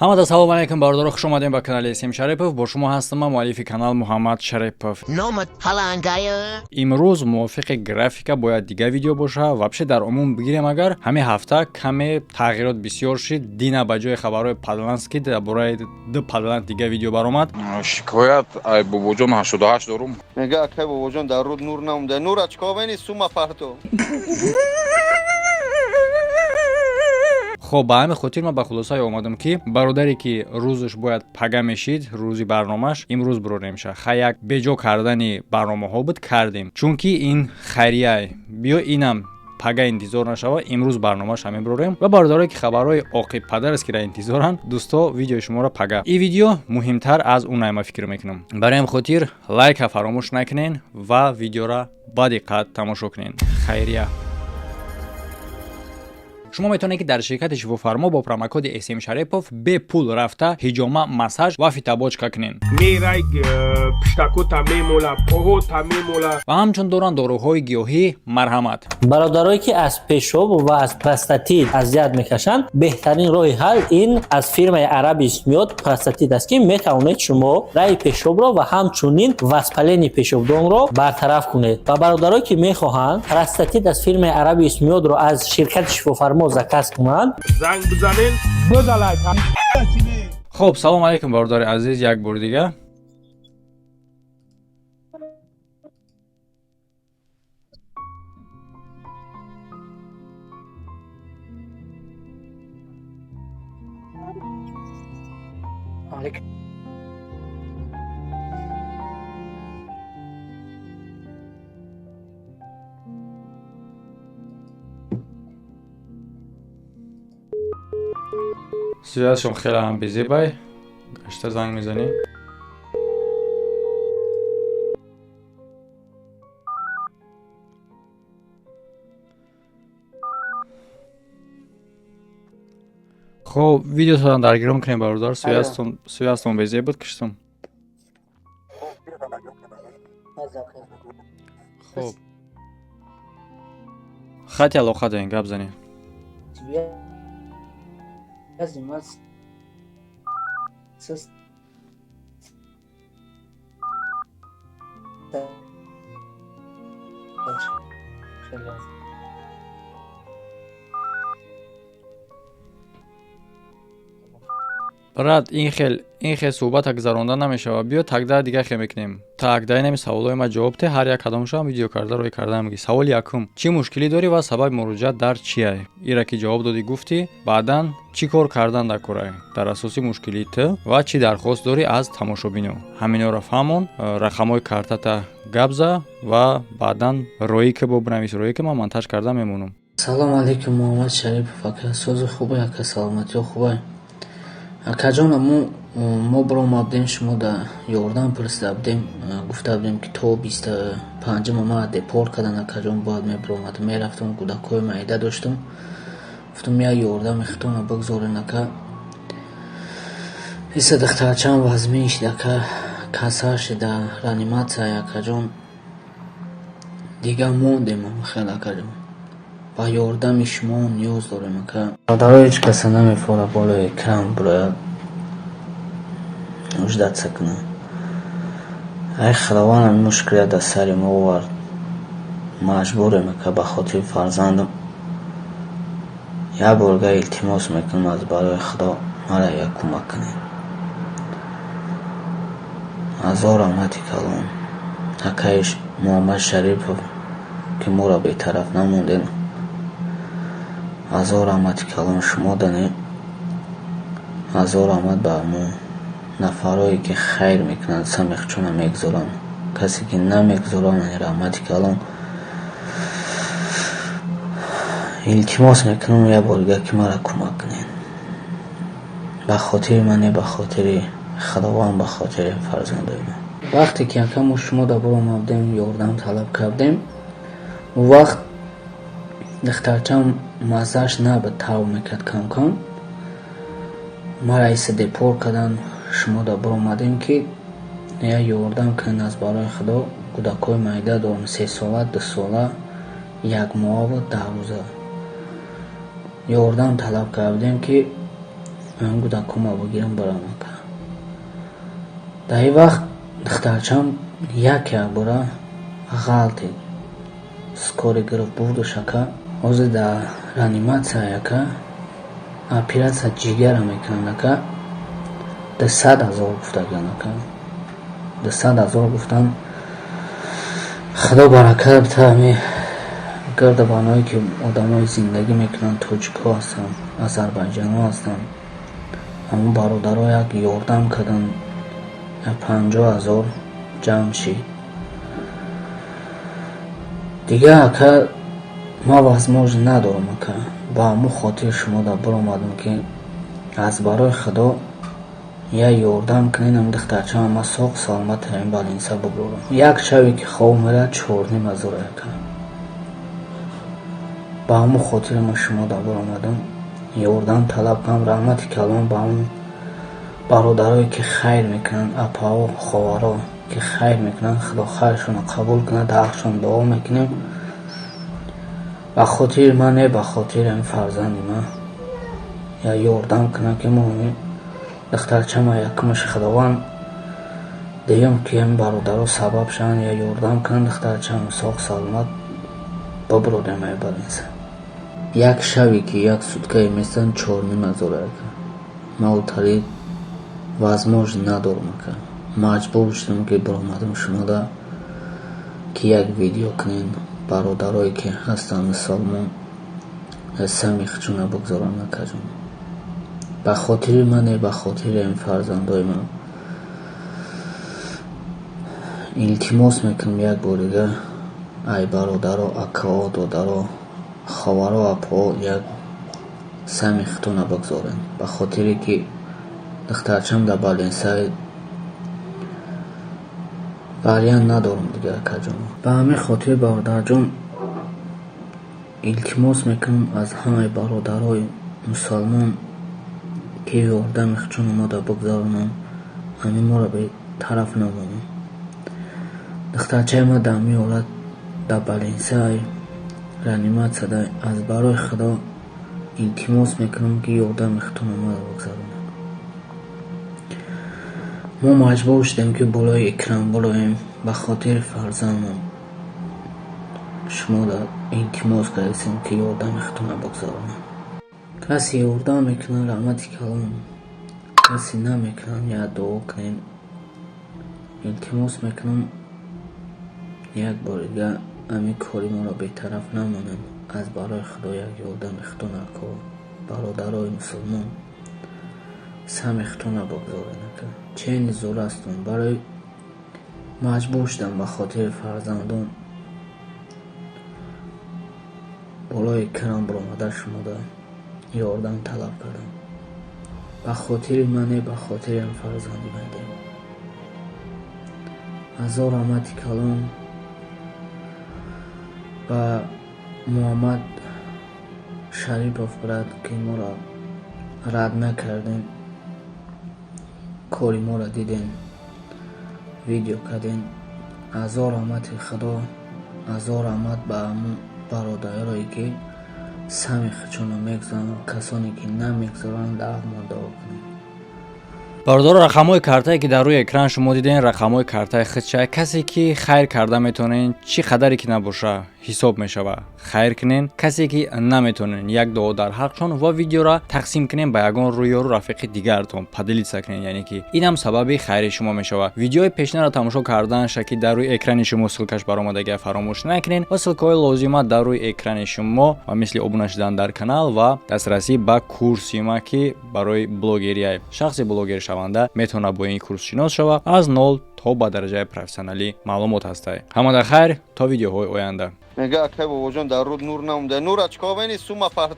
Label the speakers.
Speaker 1: Ҳамада салом алейкум, бародаро, хуш омадем ба канали Сим Шарипов. Бо шумо ҳастам ман, муаллифи канал Муҳаммад Шарипов. Имрӯз мувофиқи графика бояд дига видео боша. Вообще дар умум бигирем, агар ҳамин ҳафта каме тағйирот бисёр шид. Дина ба ҷои хабарҳои Падлански дар бораи ду Падланд дига видео баромад.
Speaker 2: Шикоят ай бобоҷон 88 дорум.
Speaker 3: Мега, акай бобоҷон, дар руд нур намонда. Нура чикор мени сума парто.
Speaker 1: Хоб, ба ҳамин хотир ман ба хулосае омадам, ки бародаре ки рӯзаш бояд пага мешид, рӯзи барномааш имрӯз бирорем ша. Хай, як беҷо кардани барномаҳо буд, кардем, чунки ин хайрияй. Биё, инам пага интизор нашава, имрӯз барномаша мебирорем. Ва бародарое ки хабарҳои оқиб падараст, ки интизоранд, дӯсто, видеои шуморо пага. Ин видео муҳимтар аз унай, ма фикр мекунам. Барои ҳамин хотир лайка фаромӯш накунен ва видеора ба диққат тамошо кунен. Хайрия. Шумо метавонед, ки дар ширкати Шифофармо бо промокоди СМ Шарипов бепул рафта ҳиҷома, массаж ва фитобочка кунед.
Speaker 4: Мерай, пиштакота мемола, поҳота мемола.
Speaker 1: Ва ҳамчун доранд доруҳои гиёҳӣ, марҳамат.
Speaker 5: Бародарое ки аз пешоб ва аз простатит азият мекашанд, беҳтарин роҳи ҳал ин аз фирмаи Арабис миёд простатит аст, ки метавонед шумо раи пешобро ва ҳамчунин воспаление пешобдонро бартараф кунед. Ва бародарое ки мехоҳанд простатит аз фирмаи Арабис миёдро аз ширкати Шифофармо заказ кунанд,
Speaker 4: занг бизанен, бизалай.
Speaker 1: Хоб, салом алейкум, бародари азиз, як бори дига. Связьшон хеле ҳам безебай, гашта занг мезанӣ. Хоб, видеотонро даргирон кунем, бародар. Связьтон безеб буд, киштум. Хоб, хати алоқа дорем, гап занем.
Speaker 6: Связи нас со хеле.
Speaker 1: Брат, ин хел суҳбата гузаронда намешавад. Биё, тогда дига хел мекунем. Так, дар инами саволҳои ма ҷавоб те, ҳар як кадомшам видео карда рӯй карда мегӣ. Саволи якум: чӣ мушкилӣ дорӣ ва сабаби муроҷиат дар чиай? Ира ки ҷавоб додӣ, гуфтӣ, баъдан чӣ кор кардан дар корай дар асоси мушкилии ту ва чӣ дархост дорӣ аз тамошобино, ҳаминҳоро фаҳмон. Рақамҳои картата гап за ва баъдан роӣ ки бо бинавис, роӣ ки ман монтаж карда мемонам.
Speaker 6: Салому алейкум, Муҳаммад Шарипов ака, сози хубе ака, саломатиҳо хубе, акаҷон? Мо баромадем, шумо да ёрдам пурсида будем, гуфта будем, ки то 25-ума мара депорт кардан, акаҷон, бояд мебиромадам, мерафтам, кӯдакҳои майда доштам. Гуфтам, як ёрдами худтона бигзорен, ака. Иса духтарчаам вазмин шид, ака, касал шида, реаниматсия, акаҷон. Дига мондем хел, акаҷон, ба ёрдами шумо ниёз дорем, ака. Бародаро, ҳеҷ каса намефора болои экран бирояд, нуждаться кунад. Ай Худованд ҳамин мушкилият дар сари мо овард, маҷбурем, ака, ба хотири фарзандам. Як борга илтимос мекунам, аз барои Худо мара як кӯмак кунед. Ҳазор раҳмати калон, акаи Муҳаммад Шарипов, ки моро бетараф намондед. Ҳазор раҳмати калон шумо данем. Ҳазор раҳмат ба мо нафарое ки хайр мекунанд, самихчона мегузоранд, касе ки намегузоранд, раҳмати калон. Илтимос мекунам як бор дига, ки мара кӯмак кунед, ба хотири ман не, ба хотири Худованд, ба хотири фарзандои ман. Вақте ки, ака, мо шумо да баромадем, ёрдам талаб кардем, он вақт духтарчам маззааш набуд, тав мекард кам-кам. Мара иса депорт кардан, шумо да баромадем, ки як ёрдам кунед, аз барои Худо. Кӯдакҳои майда дорам, 3 сола, 2 сола, 1 моҳаву 10 рӯза. Ёрдам талаб кардем, ки Ҳамин кӯдакҳома бигирам барам, ака. Дар ин вақт духтарчам як якбора ғалтид. Скорый гирифт, бурдаш, ака. Ҳозир дар реаниматсия, ака, оператсия ҷигара мекунанд, ака. 200 000 гуфтагиан, ака. 200 000 гуфтанд. Худо баракат бита, ҳами гирду баное ки одамои зиндагӣ мекунанд, тоҷикҳо ҳастанд, озарбайҷонҳо ҳастанд. Ҳамон бародаро як ёрдам карданд, як 50 000 ҷамъ шид. Дигар, ака, ман возможно надорам, ака. Ба ҳамон хотир шумода биромадам, ки аз барои Худо як ёрдам кунед, ҳамин духтарчаам ман соғ саломат ҳамин больница бибурам. Як шабе ки хоб меравад, 4500, ака. Ба ҳамон хотир ман шумода биромадам, ёрдам талаб кунам. Раҳмати калон ба ҳамон бародарое ки хайр мекунанд, апаҳо, ховарҳо ки хайр мекунанд. Худо хайршонро қабул кунад, дар ҳаққшон дуо мекунем. Ба хотири ман не, ба хотири ҳамин фарзанди ман як ёрдам кунанд, ки мо ҳамин духтарчама якумаш Худованд, дуюм ки ҳамин бародаро сабаб шаванд, як ёрдам кунанд, духтарчаам соғ саломат бибуродем ай больница. Як шабе ки як суткае местанд, 4500, ака. Ман утари возможно надорам, ака. Маҷбур шудам, ки биромадам шумода, ки як видео кунем. Бародарое ки ҳастанд мусалмон, сами худшона бигзоранд, акаҷон. Ба хотири ман не, ба хотири ҳамин фарзандои ман. Илтимос мекунам як бор дигар, ай бародаро, акаҳо, додаро, ховаро, апаҳо, як сами худтонро бигзоред. Ба хотире ки духтарчам дар больница, вариант надорам дигар, акаҷон. Ба ҳамин хотир, бародарҷон, илтимос мекунам аз ҳамаи бародарои мусалмон, ки ёрдами худшонро мода бигзаронанд, ҳамин моро бетараф намонанд. Духтарчаи ман дар ҳамин ҳолат дар больница реаниматсияда. Аз барои Худо илтимос мекунам, ки ёрдами худтонро мода бигзаронед. Мо маҷбур шудем, ки болои экран бироем. Ба хотири фарзандмон шуморо илтимос кардем, ки ёрдами худтонро бигзаронед. Касе ёрдам мекунад, раҳмати калон, касе намекунад, як дуо кунед. Илтимос мекунам як бори дигар, ҳамин кори моро бетараф намонед. Аз барои Худо як ёрдами худтон, ако, бародарои мусулмон, сами худтонро бигзоред, ака. Чени зур ҳастум, барои маҷбур шудам, ба хотири фарзандон болои экран биромада шумода ёрдам талаб кардам. Ба хотири ман не, ба хотири ҳамин фарзанди ман. Ҳазор раҳмати калон ба Муҳаммад Шарипов, брат, ки моро рад накардем, кори моро дидем, видео кардем. Ҳазор раҳмати Худо, ҳазор раҳмат ба ҳамон бародарое ки сами худшонро мегузоранд, касоне ки намегузоранд, дар ҳақ мо дуо кунем.
Speaker 1: Бародаро, рақамҳои картае ки дар рӯи экран шумо дидем, рақамҳои картаи худша. Касе ки хайр карда метавонен, чӣ қадаре ки набоша, ҳисоб мешава, хайр кунен. Касе ки наметавонен, як дуо дар ҳақшон ва видеора тақсим кунен ба ягон рӯёру рафиқи дигаратон, поделиться кунен, яъне ки инам сабаби хайри шумо мешава. Видеои пешнаро тамошо карданша, ки дар рӯи экрани шумо ссылка ш баромадагия, фаромӯш накунен ва ссылка ҳои лозима дар рӯи экрани шумо ва мисли обуна шудан дар канал ва дастрасӣ ба курси ма, ки барои блогерия, шахси блогер шаванда метавонад бо ин курс шинос шава, аз нол то ба дараҷаи профессионалӣ маълумот ҳастай. Ҳамада хайр, то видеоҳои оянда.
Speaker 3: Мега, акай Бобоҷон, дар руд нур намонда. Нура чикор мени, сума парто.